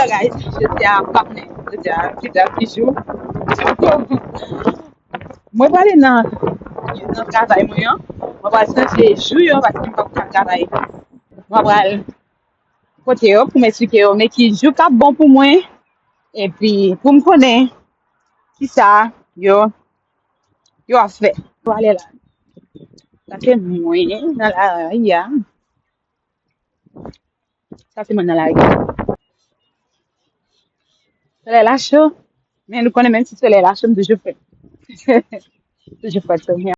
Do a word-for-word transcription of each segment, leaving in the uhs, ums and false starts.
Guys, jodi a m pa konnen. Jodi a, jodi a ki jou. Mwen prale nan, nan travay mwen an. Mwen pral chanje jou yo paske m p ap ka travay. Mwen pral kote yo pou m esplike yo men ki jou k ap bon pou mwen. Epi pou m konnen kisa yo, yo ap fè. Prale la. Sa se mwen nan lari a. Sa se mwen nan lari. Solèy la cho, men nou konnen menm si solèy la cho, m toujou frèt. Toujou frèt, so, yeah.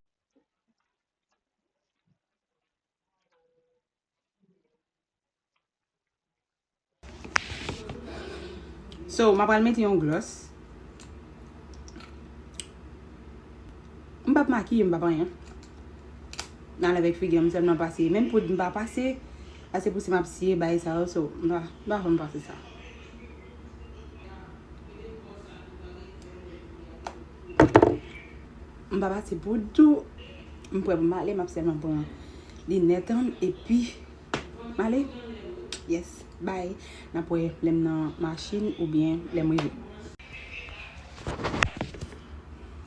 So, m ap pral mete yon gloss. M p ap makiye, m p ap anyen. M ale avèk figi an, m sèlman pase. Menm poud m pa pase, pase pou si m ap siye bagay sa yo, so, m pa, m pa fè m pase sa. M pa pase poud tou. M prè pou m ale, m ap sèlman pran linèt an, epi m ale. Yes, bye. N ap wè lè m nan machin oubyen lè m rive.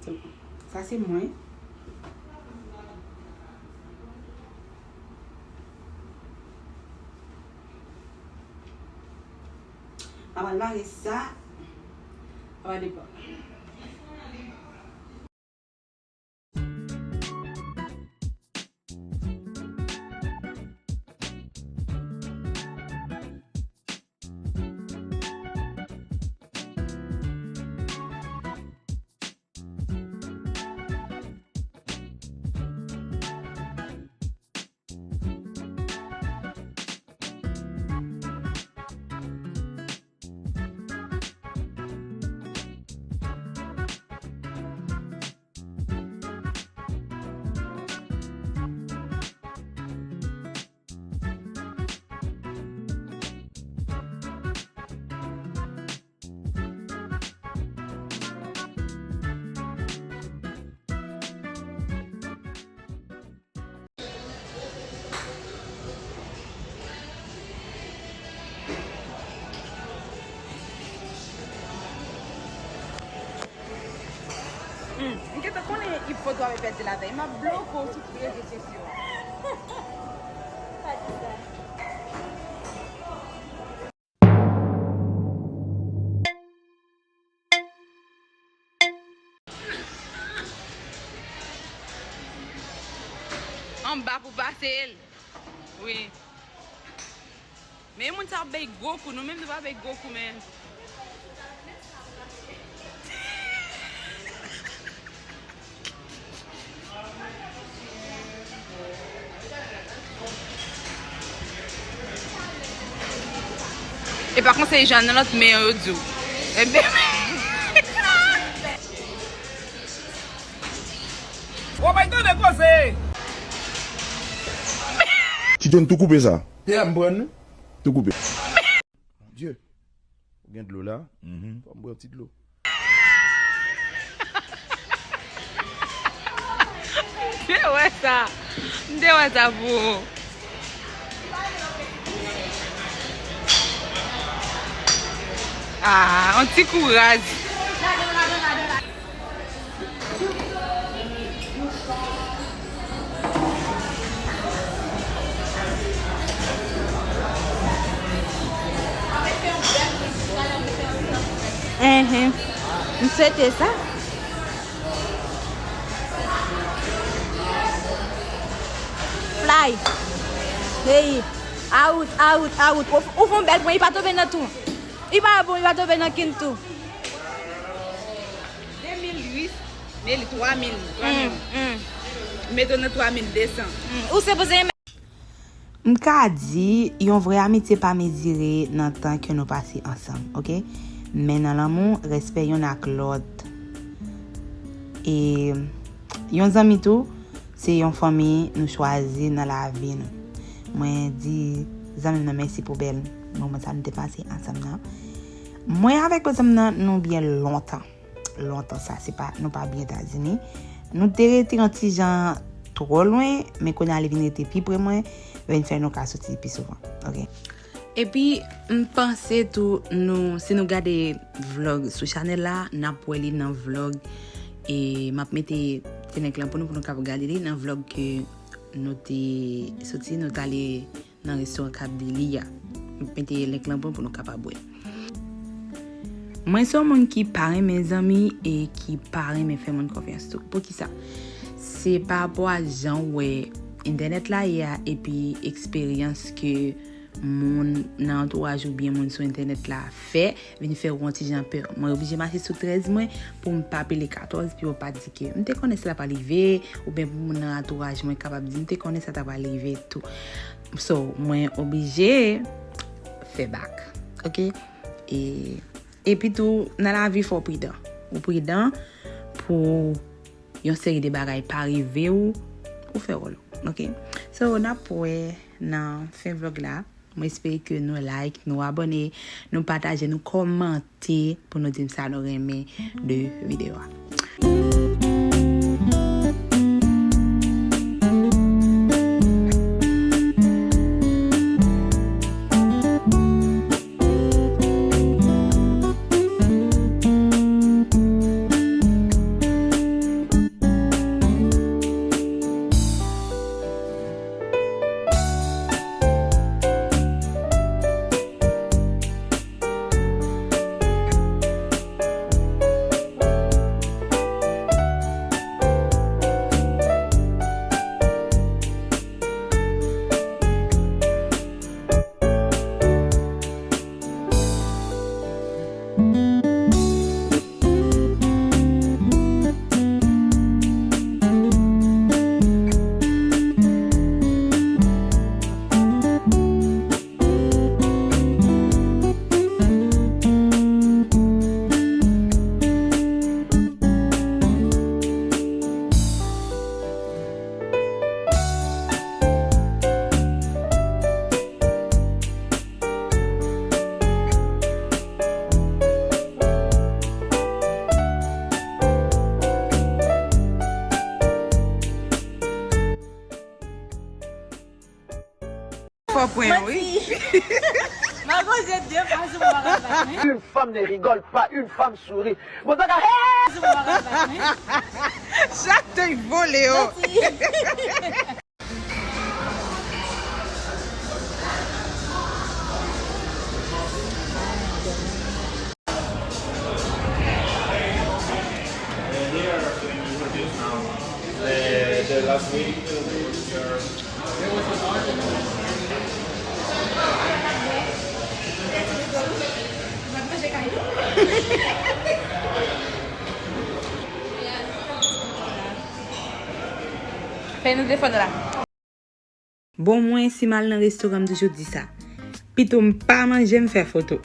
So, sa se mwen. Avan l mare sa, sa va depann. Hmm, m gentan konnen Yves foto avè pèdi lavèy. M ap bloke w sou tout rezo sosyo. Pa di sa. Anba pou pase l. Wi. Men moun sa ap bay gwo kou, nou menm nou pa bay gwo kou, men. E pa konsèy jan nan lòt men yo di w. Ebyen. Ou pa tande koze. Ti John tou koupe sa. Yeah, m pran nou. Tou koupe. Mon Dieu. Ou gen dlo la? Mhm. Fò m bwè yon ti dlo. M te wè sa. M te wè sa pou ou. Ah, yon ti kouraj. Enhen. M swete sa. Fly. Hey. Out, out, out. Ou, ou fè yon bèl pwen, li pa tonbe nan tou. Li pa bon, li pa tonbe nan kin tou. De mil uit, men li twa mil, twa mil. Mm, mm. Mete w nan twa mil de san. Mm. Ou sipoze renmen. M ka di, yon vrè amitye pa mezire nan tan ke nou pase ansanm, oke? Men nan lanmou, respè yonn ak lòt. E yon zanmi tou, se yon fanmi nou chwazi nan lavi nou. Mwen di zanmi m nan mèsi pou bèl moman sa nou te pase ansanm nan. Mwen avèk zanmi m nan, nou byen lontan. Lontan sa, se pa, nou pa byen Etazini. Nou te rete yon ti jan twò lwen, men kounye a li vin rete pi pre mwen, vin fè nou ka soti pi souvan. Oke. Epi, m panse tou, nou, si nou gade vlog sou chanèl la, n ap wè li nan vlog, e m ap mete ti link lan pou nou, pou nou kapab gade li nan vlog ke nou te soti, nou t ale nan restoran k ap di Liya. M ap mete link lan pou, pou nou kapab wè. Mwen se yon moun ki pa renmen zanmi e ki pa renmen fè moun konfyans tou. Poukisa? Se pa rapò a jan w wè entènèt la ye a, epi eksperyans ke moun nan antouraj ou byen moun sou entènèt la fè, vin fè w yon ti jan pè. Mwen oblije mache sou trèz mwen pou m pa pile katòz, pou yo pa di ke m te konnen sa t ap rive, oubyen pou moun nan antouraj mwen kapab di m te konnen sa t ap rive tou. So, mwen oblije fè bak. Oke? E, epi tou, nan lavi, fò w pridan. Ou pridan pou yon seri de bagay pa rive w, ou fè wòl ou. Oke? So, n ap wè nan fen vlog la. Mwen espere ke nou like, nou abòne, nou pataje, nou kòmante pou nou di m sa nou renmen de videyo a. Fò pwen, wi. Mwen gonje de fwa sou mwen pa ka bat, wi. Une femme ne rigole pas, une femme sourit. Bon, sa ka, hey! Sou mwen pa ka bat, wi. Chat te vole, oh. The, the last week, Fè nou defo nou la. Bon, mwen, si m al nan restoran, m toujou di sa. Pito m pa manje, m fè foto.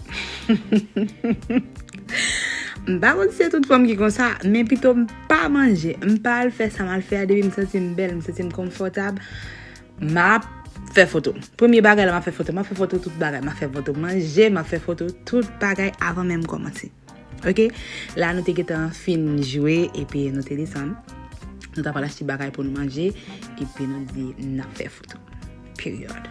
M pa konn si se tout fanm ki konsa, men pito m pa manje, m pa al fè sa m al fè a, depi m santi m bèl, m santi m konfòtab, m ap fè foto. Premye bagay la, m ap fè foto. M ap fè foto tout bagay. M ap fè foto manje, m ap fè foto tout bagay avan menm kòmanse. Oke, la nou te gentan fin jwe, epi nou te desann. Nou ta pral achte bagay pou nou manje, epi nou di n ap fè foto. Period.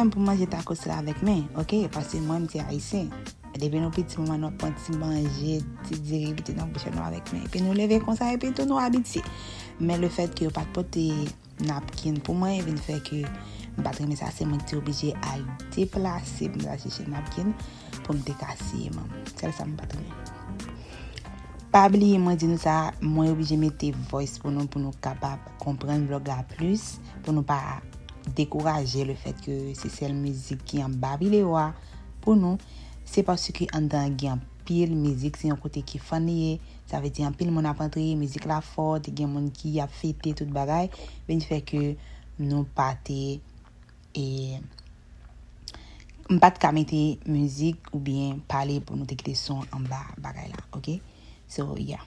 Pou manje tacos la avèk men, oke? Paske mwen, m se ayisyen. Depi nou piti, manman nou ap pran ti manje, ti diri, piti nan bouch nou avèk men. Epi nou leve konsa, epi tou nou abitye. Men lefètke yo pa t pote napkin pou mwen, vin fè ke m pa t renmen sa, se mwen ki te oblije al deplase pou m ta chèche napkin pou m te ka siye men m. Sèl sa m pa t renmen. Pa bliye, mwen di nou sa, mwen oblije mete voice pou nou, pou nou kapab konprann vlog la plis, pou nou pa dekouraje lefètke se sèl mizik ki anba videyo a pou nou. Se paske anndan an gen anpil mizik, se yon kote ki fun li ye. Sa vle di anpil moun ap antre, mizik la fò, te gen moun ki ap fete, tout bagay. Vin fè ke nou pa te, e, m pa t ka mete mizik oubyen pale pou nou te kite son anba bagay la, oke? So, yeah.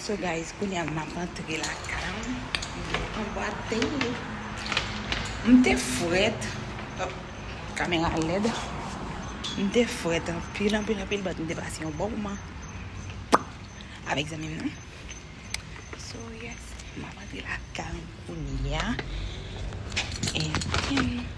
So guys, kounye a m ap antre lakay mwen. Anbwate. M te frèt. Hop, kamera lèd. M te frèt anpil, anpil, anpil, but m te pase yon bon moman avèk zanmi m nan. So, yes, m ap antre lakay mwen kounye a. And then,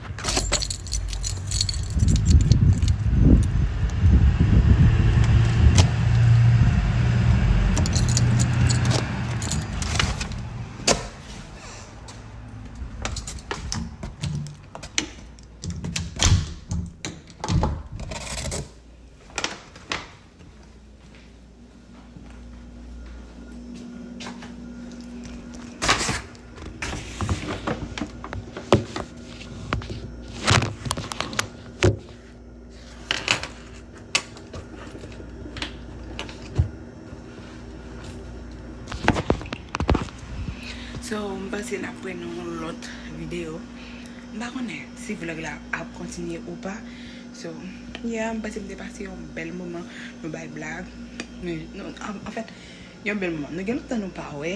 So, m panse n ap wè nan yon lòt videyo. M pa konnen si vlog la ap kontinye ou pa. So, yeah, m panse m te pase yon bèl moman. Nou bay blag. Nou, nou, an, anfèt, yon bèl moman. Nou gen lontan nou pa wè.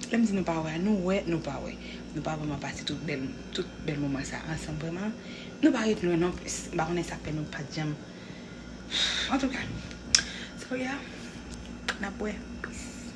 Lè m di nou pa wè, nou wè, nou pa wè. Nou pa vrèman pase tout bèl, tout bèl moman sa ansanm vrèman. Nou pa ret lwen non plis. M pa konnen sa k fè nou pa t janm. Antouka. So, yeah. N ap wè. Peace.